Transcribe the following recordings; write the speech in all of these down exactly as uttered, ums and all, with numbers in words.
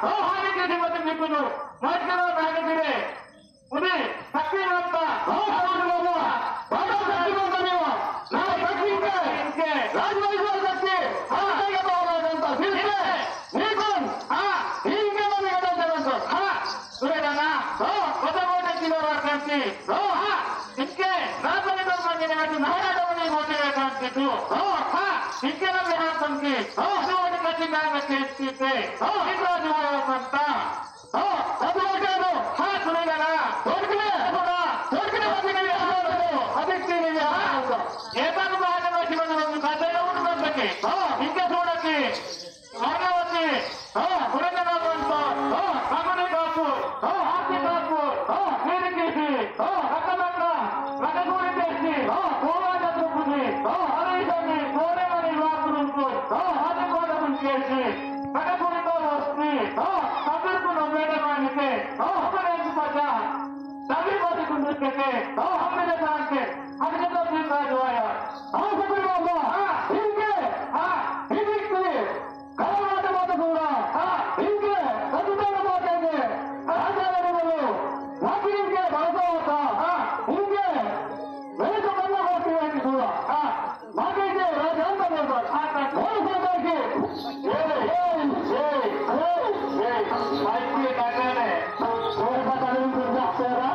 ओ हानि के दिमत निपुनु, मत करो नाग गिरे। उन्हें शक्ति माता, ओ हानि बाबा, बाबा शक्ति माता नहीं हुआ। ना शक्ति के, इनके। राजवाई शक्ति, हाँ। शक्ति का तो होगा जनता, फिर से, नहीं कौन? हाँ। इनके मन में जनता, हाँ। सुरेदाना, ओ, कोटा कोटा किलो रात करती। ओ, हाँ, इनके रात में तो मर गए, आज नहाना तो नहीं होते हैं काम से तू। ओ, हाँ, इनके ना मेरा संकी। ओ, जो उन्हें कच्ची गाय में खेत की थे। ओ, इतना जो है बनता। ओ, अब वो क्या लो? हाँ, सुरेदाना। छोड़ के ले, छोड़ा। छोड़ के ले, अभी नहीं आ रहा हो। अभी नहीं आ रहा हो। ये बात बाहर में किसी को खाते हैं, उन बन सके। ओ, इनके छोड़ के। अर्घवती, हाँ, पुरंदर नाथ मंडल, हाँ, कामनी ठाकुर, हाँ, आरती ठाकुर, हाँ, वीर कीर्ति, हाँ, रत्नमंडल, रत्नपुरी देशी, हाँ, गोवा चतुर्भुजी, हाँ, हरीशनी, कोरेमणि वाकुरुंकुर, हाँ, आदिकोटम केशी, रत्नपुरी वस्ती, हाँ, कबीरपुर मेडमानिके, हाँ, अपने पचा, सभी को भी कुंदुर के, हाँ, हमने जान के, हमने तो भी का जो आया, हाँ, सभी बाबा, हाँ, इनके, हाँ, इनके, खराब बात मत सुना। हाँ। इनके खतरनाक बात है ये। राजा ने बोलो, बाकी इनके भरोसा होता। हाँ। इनके मेरे को करना होती है कि सुना। हाँ। बाकी के राजा अंदर बोलता। हाँ, हाँ। बोल बोलता कि ये, ये, ये, ये, ये, भाई के काका ने, और पता नहीं कौन सा तेरा।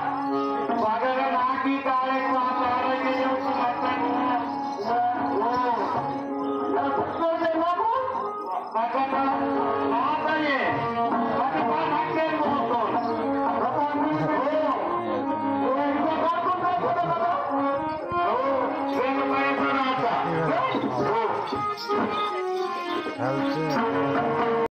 पागल है ना कि काले को आप आ रहे के जो उसको मत करना। ओ, या तो दे बाबू।